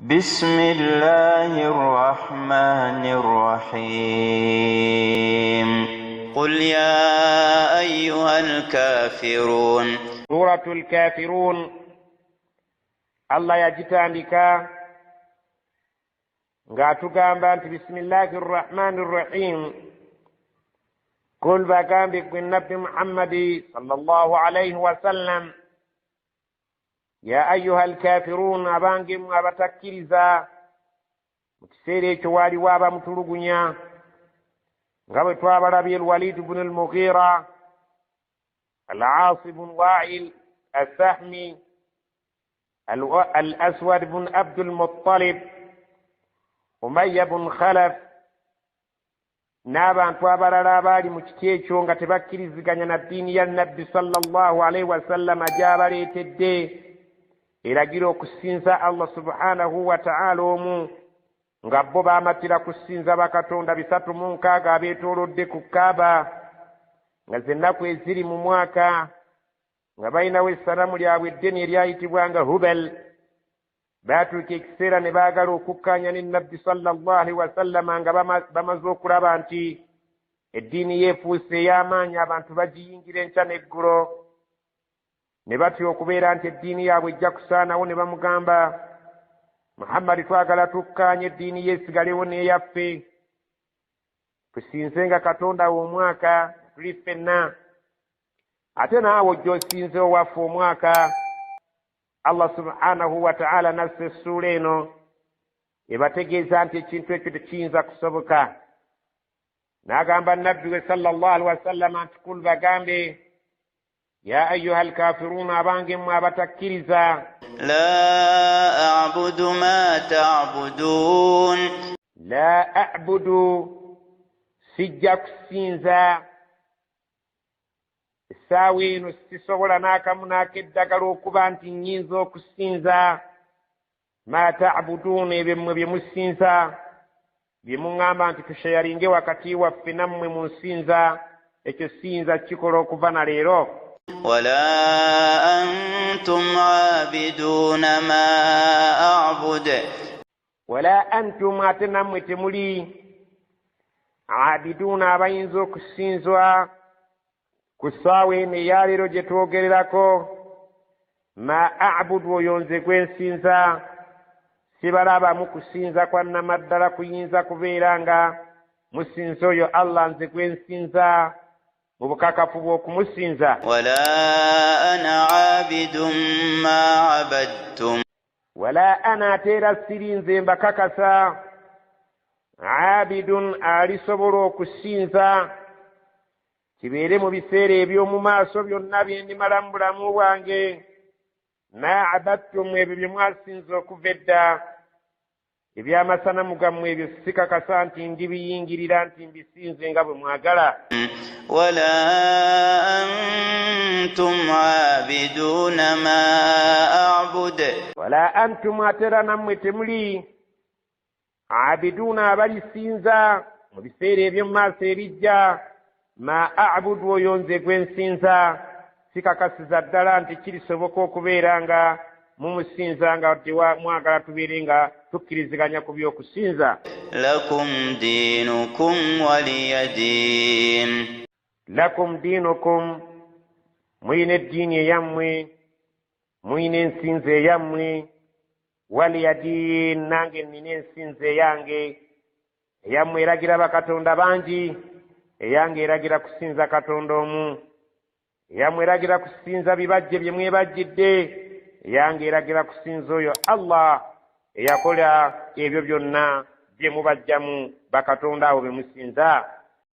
بسم الله الرحمن الرحيم. قل يا أيها الكافرون. Suratu lkafirun Allah yagitandika ng'atugamba nti bisimillahi rrahmani rrahim. Kul, bagambe gwe Nabbi Muhammadi salllah alaihi wasallam, ya ayuha alkafirun, abange mmwe abatakkiriza. Mu kiseera ekyo waaliwo abamutulugunya nga bwe twabalabye, Alwalid bnu Almughira, Alaasi bun Wail Assahmi, Al Aswad bun Abdulmuttalib, Umayya bun Khalaf n'abantu abalala abaali mu kiti ekyo nga tebakkiriziganya na ddiini ya Nabbi sallallahu alaihi wasallama gy'abaleetedde, eragira okusinza Allah subhanahu wa ta'ala omu, nga bo baamatira kusinza bakatonda 360 abeetoolodde ku Kaaba, nga zennaku eziri mu mwaka nga balinawo essanamu lyabwe eddene eryayitibwanga Hubal. Baatuuka ekiseera ne baagala okukkaanya ne Nabbi sallallahu alaihi wasallama, nga bamaze okulaba nti eddiini yeefuuse ey'amaanyi, abantu bagiyingira enkya n'eggulo, ne batya okubeera nti eddiini yaabwe ejja kusaanawo. Ne bamugamba, "Muhammadi, twagala tukkaanye, eddiini yeesigalewo n'eyaffe, tusinze nga Katonda we omwaka tuli ffenna, ate naawe ojja osinze owaffe omwaka." Allah subhanahu wa ta'ala nassa essuula eno ebategeeza nti ekintu ekyo tekiyinza kusoboka, n'agamba Nabbi we sallallahu alihi wasallama nti kul, bagambe, ya ayuha alkafiruna, abange mmwe abatakkiriza. لا أعبد ما تعبدون. La abudu, sijja kusinza essaawa eno, sisobola n'akamu n'akeddagala okuba nti nnyinza okusinza ma tabuduuna, ebyo mmwe bye musinza, bye muŋŋamba nti tushayaringe wakati waffe nammwe mu nsinza. Ekyo siyinza kukikola okuva na leero. ولا أنتم عابدون ما أعبد. Wala antum, ate nammwe temuli abiduuna, abayinza okusinzwa ku ssaawa eno eyaleero gye twogererako, ma abudu, oyo nze gwe nsinza. Sibalabamu kusinza kwa nnamaddala kuyinza kubeera nga musinza oyo Allah nze gwe nsinza mu bukakafu bw'okumusinza. ولا أنا عابد ما عبدتم. Wala ana, ate era siri nze, mbakakasa, abidun, alisobola okusinza, kibeere mu biseera eby'omu maaso byonna bye ndimala mu bulamu bwange, ma abadtum, ebyo bye mwasinza okuva edda, ebyamasanamu gammwe ebyo sikakasa nti ndibiyingirira nti mbisinze nga bwe mwagala. ولا أنتم عابدون ما أعبد. Wala antum, ate era nammwe temuli abiduuna, abalisinza mu biseera eby'omu maaso ebijja, ma abudu, oyo nze gwe nsinza. Sikakasiza ddala nti kirisoboka okubeera nga mumusinza nga mwagala tubeere nga tukkiriziganya ku by'okusinza. لكم دينكم ولي دين. Lakum diinukum, muyina eddiini eyammwe, muyina ensinza eyammwe, waliya diin, nange nnina ensinza eyange. Eyammwe eragira bakatonda bangi, eyange eragira kusinza Katonda omu. Eyammwe eragira kusinza bibajje bye mwebajjidde, eyange eragira kusinza oyo Allah eyakola ebyo byonna bye mubajjamu bakatonda abo be musinza.